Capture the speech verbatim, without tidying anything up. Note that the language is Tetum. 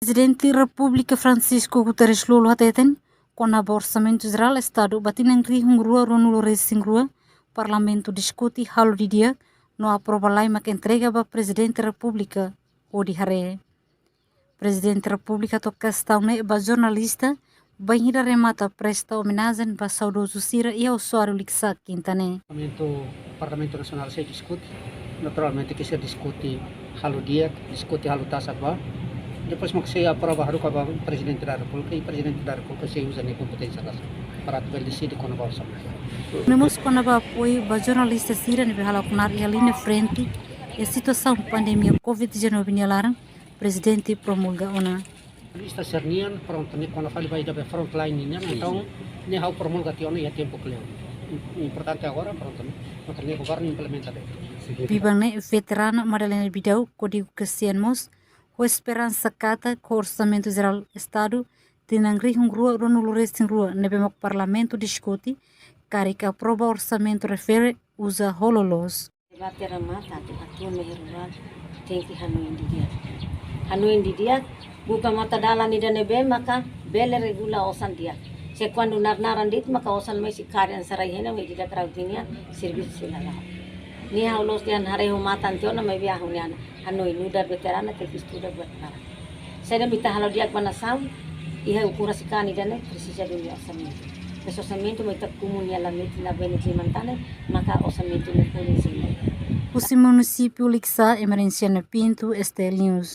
Prezidente Repúblika Francisco Guterres Lú hateten, kona-ba Orsamentu Jerál Estadu ba tinan rihun rua ruanulu resin rua, Parlamentu diskute halo didi'ak no aprova lai mak entrega ba Prezidente Repúblika hodi haree. Prezidente Repúblika to'o kestaun ne'e ba jornalista bainhira remata presta omenajen ba saudozu sira iha Osório Likisá kinta ne'e. Parlamentu, Parlamentu Nasionál sei diskute, naturalmente ke sei diskute halo di'ak, diskute halo tasak ba. Depois mak sei aprova haruka ba Prezidente da Repúblika, i Prezidente da Repúblika sei uza nia kompeténsia rasik para atu bele deside kona-ba orsamentu. Nune'e mós kona-ba apoiu ba jornalista sira ne'ebé hala'o knaar iha liña frente iha situasaun pandemia covid dezanove nia laran, Prezidente promulga ona. Lista sira-nian prontu, ne'e kona fali ba ida be frontline nian, entaun ne'e ha'u promulga tiha ona iha tempu kleur. Im-, importante agora prontu, ne'e maka ne'e governu implementa de'it. Biban ne'e veterana Madalena Bidau Código Cassiano mós ho esperansa katak ho Orsamentu Jerál Estadu tinan rihun rua ruanulu resin rua ne'ebé mak Parlamentu diskute, karik aprova orsamentu refere uza ho loloos. Debate remata atu atu ne'e rua tenke hanoin didi'ak. Hanoin didi'ak, buka matadalan ida ne'ebé maka bele regula osan di'ak. Se kuandu nar-naran de'it maka osan mai sei kari an sarai hena mai didi'ak rau tinia servisu sei la la'o. Ne'e ha'u la'ós dehan haree ho matan tiha ona, maibé ha'u-nia hanoin nu'udar veterana tenke estuda buat barak. Saida mak ita halo di'ak ba nasaun, iha ukun rasik an ida-ne'e presiza duni orsamentu. Mas orsamentu mak ita kumu nia la metin, la bene timan tane, maka orsamentu ne'e folin sei mai. Husi munisípiu Likisá, Emerenciana Pinto, S T L News.